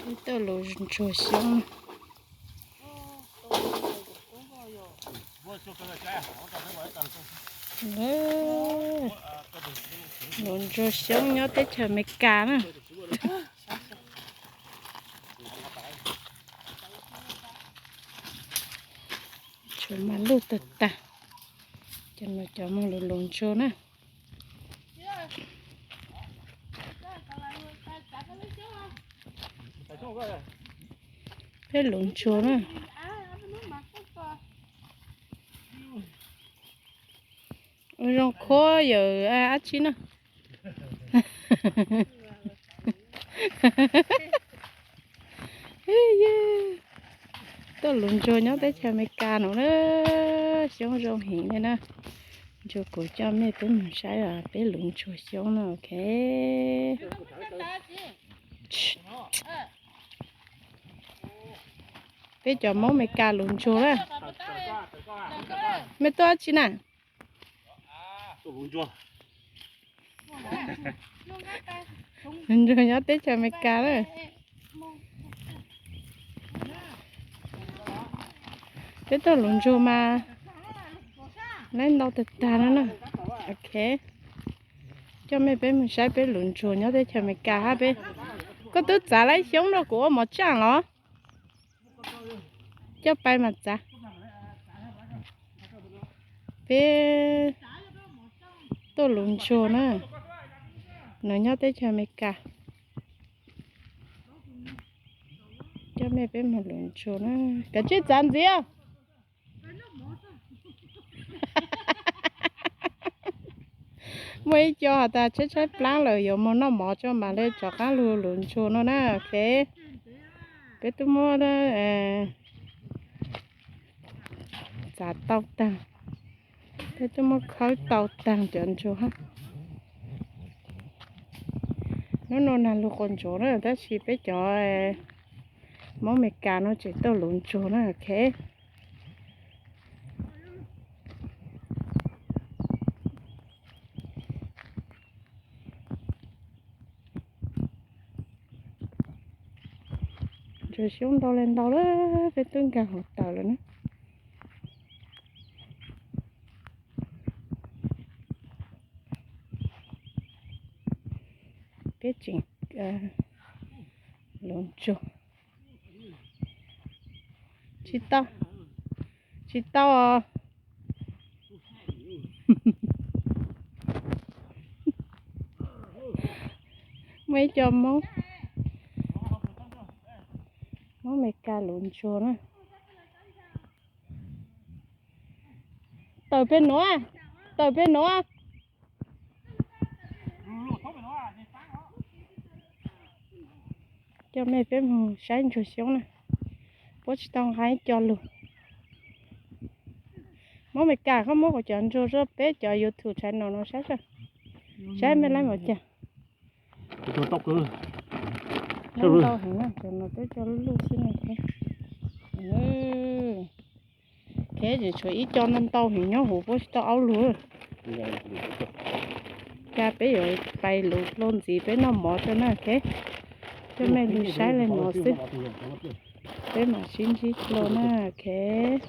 Tuaj luv ntsuag xyoob. Luv ntsuag xyoob nyob teb chaws Amelikas na. Tshuav mas luj tag tag. Cov no cov moog luv luv ntsuag na. Peb luv ntsuag na. Ua zoo khuab yawm dab tsi na. Tuaj luv ntsuag nyob teb chaws Amelikas no na. Xyoob zoo heev li na. Ntsuag kuv coj mej peb mus saib peb luv ntsuag xyoob na, ok. Peb cov Hmoob Amelikas luv ntsuag na. Mej tuaj dab tsi na? Luv ntsuag nyob teb chaws Amelikas na. Peb tuaj luv ntsuag mas laib ntau tag tag no na. Ok, coj mej peb mus saib peb luv ntsuag nyob teb chaws Amelikas hab peb. Koj twb txav laib xyoob rau kuv ua mov tsaaj los? Coj pais mas txav. Peb tuaj luv ntsuag na, no nyob teb chaws Amelikas. Coj mej peb mus luv ntsuag na. Kav tsij txav ntxiv. Muaj ib co has tas tshaib tshaib plaab lawm yuav moog noj mov tso mam le rov qaab lug luv ntsuag no na, ok. Peb twb muab txav tau taag, peb twb muab khawb tau taag cov ntsuag hab. Nub nua nag lug quas ntsuag na, tab sis peb cov Hmoob Amelikas no tseem tuaj luv ntsuag na, ok. Ntsuag xyoob ntau le ntau lawm, peb twb nkaag huv tawm lawm na. Peb tseem luv ntsuag. Tsis tau, tsis tau os. Muaj ib co Hmoob, Hmoob Amelikas luv ntsuag na. Tawm peg nuav, tawm peg nuav. Coj mej peb moog saib ntsuag xyoob na. Puab tsis tau nqa ib co lug. Hmoob Amelikas, koj muab kuv cov ntsuag rua peb cov YouTube channel no saib, saib mej laib npaum cas. Ntau heev na, cov no twb coj luj xwb na. Khev tshuav ib co ntau ntau heev nyob huv puab tsis tau aub lug. Kag peb yuav pais luv dlua ntxiv peb noj mov tso na, khev. Coj mej lug saib le nuav xwb, peb mam sib ntsib dlua na, khev.